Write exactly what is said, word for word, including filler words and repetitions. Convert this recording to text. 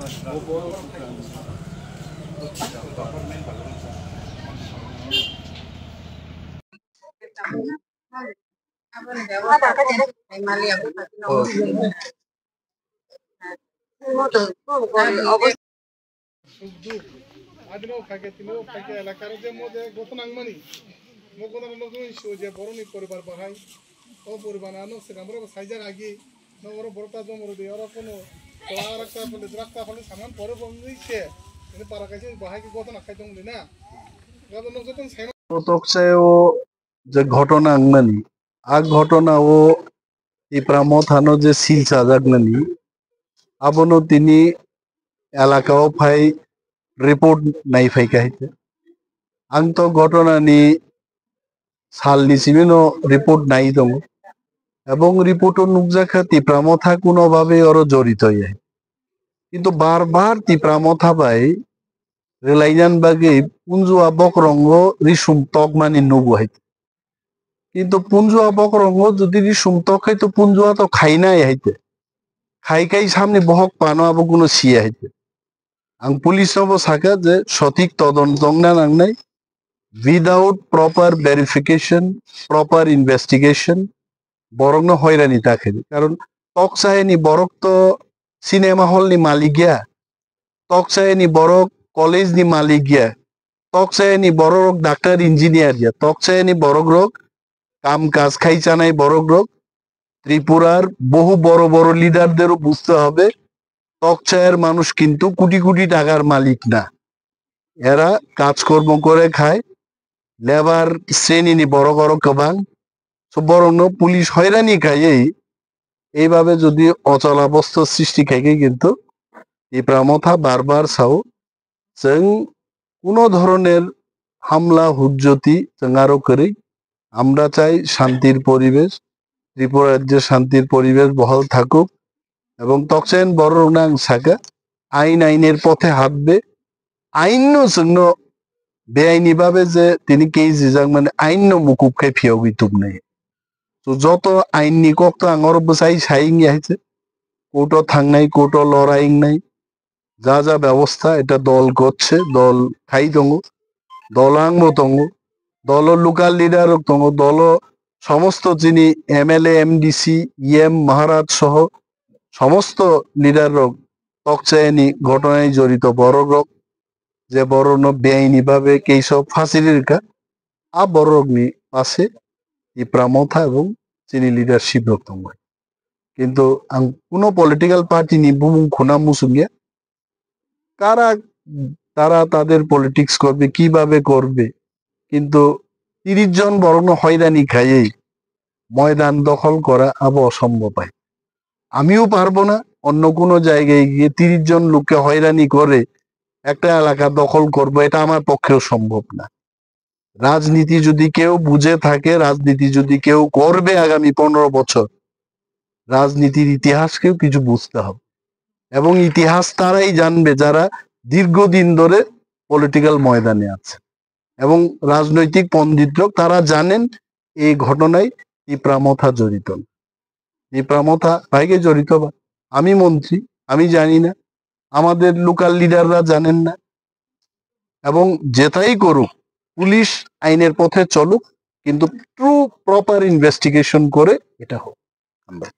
Suk duk. Adino khaikhe tini o khaikhe elakar je mo je gothon nangmani. Mo gothon nangmani so je boroni poribar bahai. O poribar ano sekamra bo saijak agi. No oro borok ta jomoro de oro kono kla rakta phale drakta phale saman pore bo wngwi se. Ini para kaisa bahai ke gothon akhai tong de na. Gabo no joton sai Toksayo je ghotona wngmani, a ghotona o Tipra Mothano je sil chajaknani, abono tini elaka o phai report nai phaikha hai khe. Ang to ghotona ni sal ni simi no report nai tongo. Ebong report o nukjakha Tipra Motha kuno bhabe oro jorito ya. Kintu bar bar Tipra Motha bai rwlainani bagwi punjua bokorongo risum tokmani nugo hai. Kintu punjua bokorongo jodi risum tok khai to punjua to khainai hai te. Khai khai samni bohok pano abo kuno siya hai te. Ang police no bo saka je sothik todonto wngna nangnai. Without proper verification, proper investigation, borokno hoirani ta khaidi. Karon tokchayani borok to cinema hall ni malik ya, tokchayani borok college ni malik ya, tokchayani borok rok doctor engineer ya, tokchayani borok rok kam kaj khai chanai borok rok Tripurar বহু বড় বড় লিডারদেরও বুঝতে হবে, তকচায়ের মানুষ কিন্তু কোটি কোটি টাকার মালিক না, এরা কাজকর্ম করে খায়, লেবার শ্রেণীনি বড় বড় গোবাং, তো বরং পুলিশ হয়রানি খাইয়েই এইভাবে যদি অচলাবস্থা সৃষ্টি খাইকে কিন্তু টিপরা মথা বারবার Sao, chwng kuno dhoroner hamla hujjoti chwng aro kwrwi, আমরা চাই শান্তির পরিবেশ, ত্রিপুরা রাজ্যে শান্তির পরিবেশ বহাল থাকুক এবং তকচায়ন বড় রোগনা ang saka, আইন আইনের পথে হাঁটবে, আইন no chwngno বেআইনি ভাবে যে তিনি কেস rijak mani আইন no mukup khai phiyogwi tubnai. To joto ain ni kok to ang oro bwsai sai wngya hai se, কোর্টো thangnai, কোর্টো লড়াই wngnai, যা যা ব্যবস্থা এটা দল করছে, দল খাই tongo, দল angbo tongo, দল local leader rok tongo, দল সমস্ত যিনি এমএলএ, এমডিসি, ইএম, মহারাজ সহ সমস্ত লিডার rok tokchayani ঘটনায় জড়িত borok rok, je borok no বেআইনি ভাবে কেইসব ফাঁসি ririkha, a borok ni পাশে টিপরা মথা এবং chini leadership rok tongo. কিন্তু ang kuno political party ni bumung khuna musungya, কারা তারা তাদের পলিটিক্স করবে, কিভাবে করবে, কিন্তু তিরিশ জন বরং হয়রানি খাইয়েই ময়দান দখল করা আবো অসম্ভব হয়। আমিও পারবো না অন্য কোনো জায়গায় গিয়ে তিরিশ জন লোককে হয়রানি করে একটা এলাকা দখল করব, এটা আমার পক্ষেও সম্ভব না। রাজনীতি যদি কেউ বুঝে থাকে, রাজনীতি যদি কেউ করবে আগামী পনেরো বছর, রাজনীতির ইতিহাসকেও কিছু বুঝতে হবে। এবং ইতিহাস তারাই জানবে যারা দীর্ঘদিন ধরে পলিটিক্যাল ময়দানে আছে এবং রাজনৈতিক পণ্ডিতরাও তারা জানেন এই ঘটনায় টিপরা মথা জড়িত না। টিপরা মথা ভাইকে জড়িত বা আমি মন্ত্রী, আমি জানি না, আমাদের লোকাল লিডাররা জানেন না। এবং যেটাই করুক, পুলিশ আইনের পথে চলুক, কিন্তু ট্রু প্রপার ইনভেস্টিগেশন করে এটা হোক। ধন্যবাদ।